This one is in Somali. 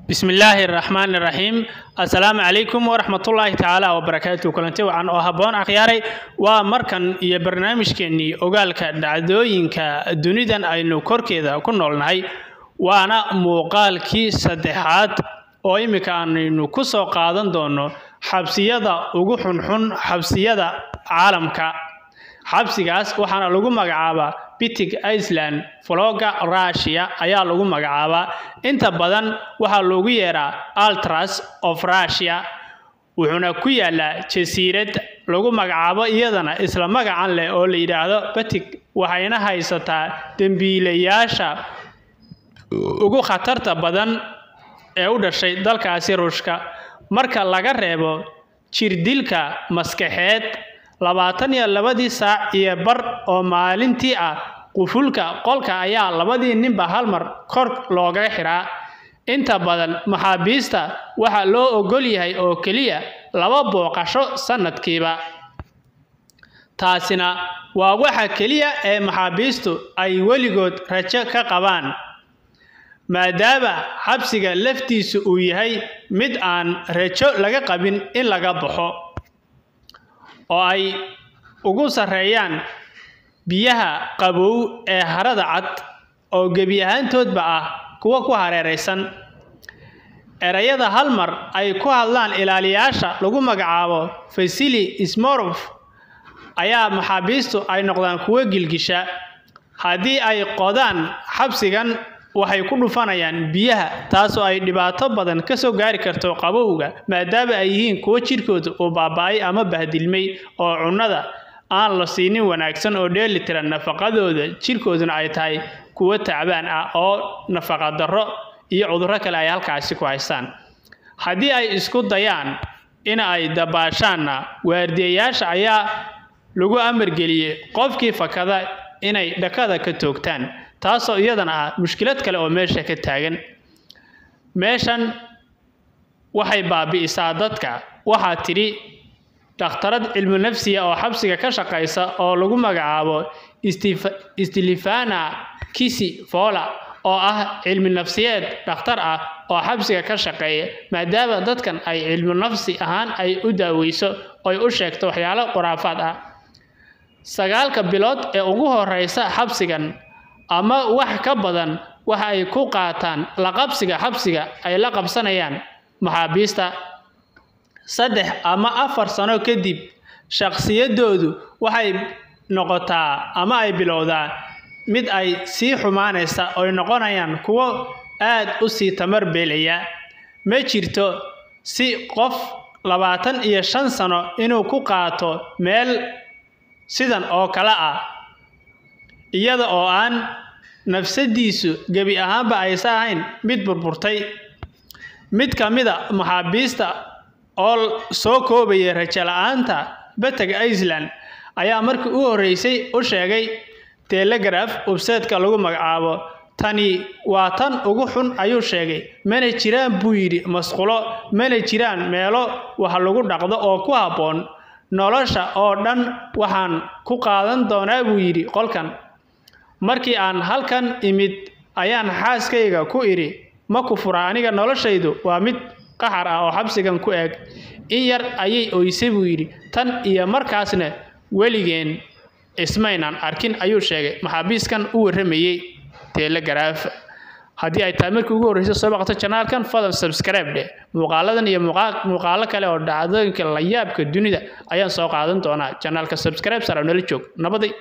Bismillaahi raxmaani raxiim. Assalaamu calaykum waraxmatullaahi tacaala wabarakaatu. Kulanti wacan oo habboon, akhyaaray. Waa markan iyo barnaamijkeennii ogaalka dhacdooyinka dunidan aynu korkeeda ku noolnahay, waana muuqaalkii saddexaad oo iminka aanaynu ku soo qaadan doono xabsiyada ugu xunxun xabsiyada caalamka. Xabsigaas waxaana lagu magacaabaa Bitig Iceland Vologa, Russia ayaa lagu magacaabaa. Inta badan waxaa loogu yeeraa Altras of Russia, wuxuuna ku yaalaa jasiirad lagu magacaabo iyadana isla magacan leh oo la yidhaahdo Batig, waxayna haysataa dembiilayaasha ugu khatarta badan ee u dhashay dalkaasi Ruushka. Marka laga reebo jirdilka maskaxeed 22-dii saac iyo bar oo maalintii ah, qufulka qolka ayaa labadii ninba hal mar kor looga xiraa. Inta badan maxaabiista waxaa loo ogol yahay oo keliya 2 booqasho sanadkiiba, taasina waa waxa keliya ee maxaabiistu ay weligood rajo ka qabaan, maadaama xabsiga laftiisu uu yahay mid aan rajo laga qabin in laga baxo, oo ay ugu sarreeyaan biyaha qabow ee harada cad oo gebi ahaantoodba ah kuwo ku hareeraysan. Erayada hal mar ay ku hadlaan ilaaliyaasha lagu magacaabo Vasili Ismorov ayaa maxaabiistu ay noqdaan kuwo gilgisha. Haddii ay qodaan xabsigan, waxay ku dhufanayaan biyaha, taasoo ay dhibaato badan ka soo gaari karto qabowga, maadaama ay yihiin kuwo jirkooda uu baaba'ay ama bahdilmay oo cunnada aan la siinin wanaagsan oo dheeli tiran, nafaqadooda jirkooduna ay tahay kuwo tacbaan ah oo nafaqa darro iyo cudurro kale ay halkaasi ku haystaan. Haddii ay isku dayaan in ay dabaashaanna, waardiyayaasha ayaa lagu amargeliyey qofkii fakada inay dhakada ka toogtaan, taasoo iyadana ah mushkilad kale oo meesha ka taagan. Meeshan waxay baabi'isaa dadka, waxaa tidhi dhakhtarad cilmi nafsiya oo xabsiga ka shaqaysa oo lagu magacaabo Stilifana Kisi Fola, oo ah cilmi nafsiyeed dhakhtar ah oo xabsiga ka shaqeeya, maadaama dadkan ay cilmi nafsi ahaan ay u daaweyso oy u sheegto waxyaalo khuraafaad ah. 9-ka bilood ee ugu horeysa xabsigan ama wax ka badan waxa ay ku qaataan la qabsiga xabsiga ay la qabsanayaan maxaabiista. 3 ama 4 sano kadib, shakhsiyadoodu waxay noqotaa ama ay bilowdaa mid ay sii xumaanaysa, oy noqonayaan kuwo aad u sii tamar beelaya. Ma jirto si qof 25 sano inuu ku qaato meel sidan oo kale ah, iyada oo aan nafsadiisu gebi ahaanba aysa ahayn mid burburtay. Mid ka mid a maxaabiista oo soo koobayay rajo la-aanta Batag Iceland ayaa markii u horreysay u sheegay Telegraph website-ka lagu magacaabo, "Tani waa tan ugu xun," ayuu sheegay. "Mana jiraan," buu yidhi, "masqulo, mana jiraan meelo wax lagu dhaqdo oo ku habboon. Nolosha oo dhan waxaan ku qaadan doonaa," buu yidhi, "qolkan. Markii aan halkan imid ayaan xaaskayga ku idhi, ma ku fura aniga, noloshaydu waa mid qaxar ah oo xabsigan ku eg. In yar ayay oysay," buu yidhi. "Tan iyo markaasna weligeen ismaynan arkin," ayuu sheegay maxaabiiskan u warramayey Telegraph. Haddii ay tahay markii ugu horreysay soo baqato janaalkan, fadlan subscribe dheh. Muuqaaladan iyo muuqaalo kale oo dhacdooyinka la yaabka dunida ayaan soo qaadan doonaa. Janaalka subscribe sar, nala joog. Nabaday.